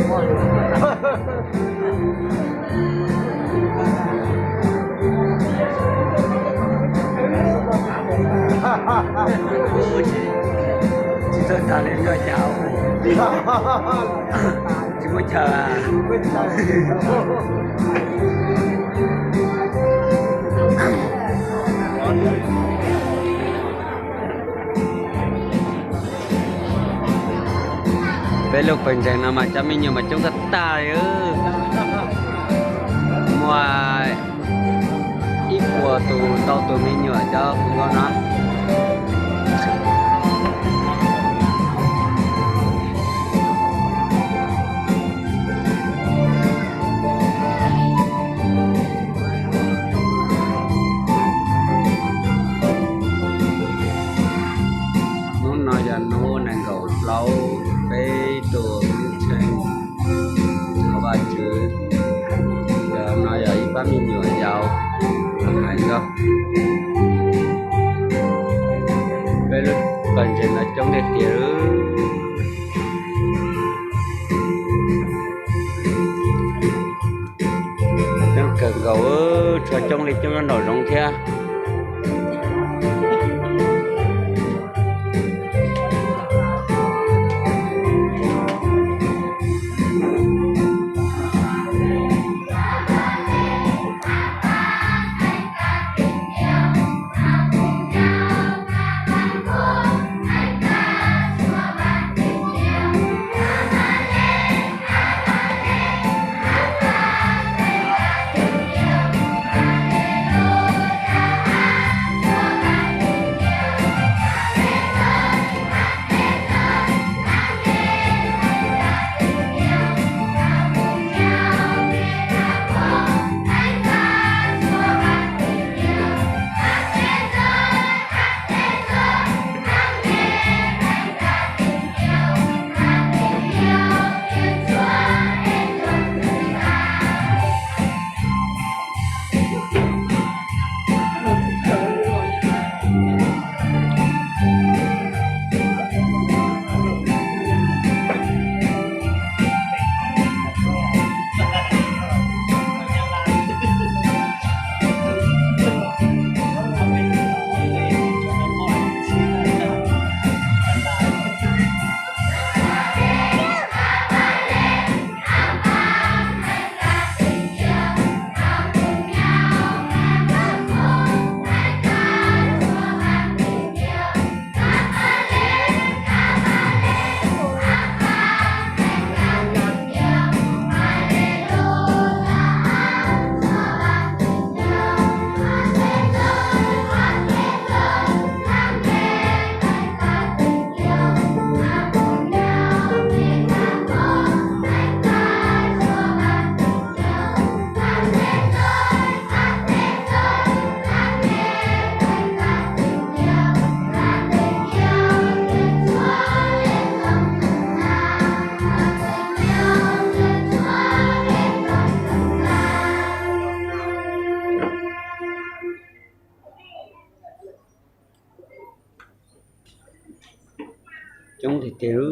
Tsis txawj tas li koj cas, tsis muaj chaw. Peb lub pawg ntseeg no mas cov me nyuam mas coob tag tag li. Muaj ib puas tus tau tus me nyuam cov hluas nkauj no. Hnub no yog hnub nees nkaum plaub, peb tuam me ntseeg thov Vajtswv. Yog no yog ib pab me nyuam yaus hais nkauj, peb lub pawg ntseeg no coob tiag tiag. Coob kawg nkaus, tshua coob li coob nyob nraum zoov thiab. Coob tiag tiag.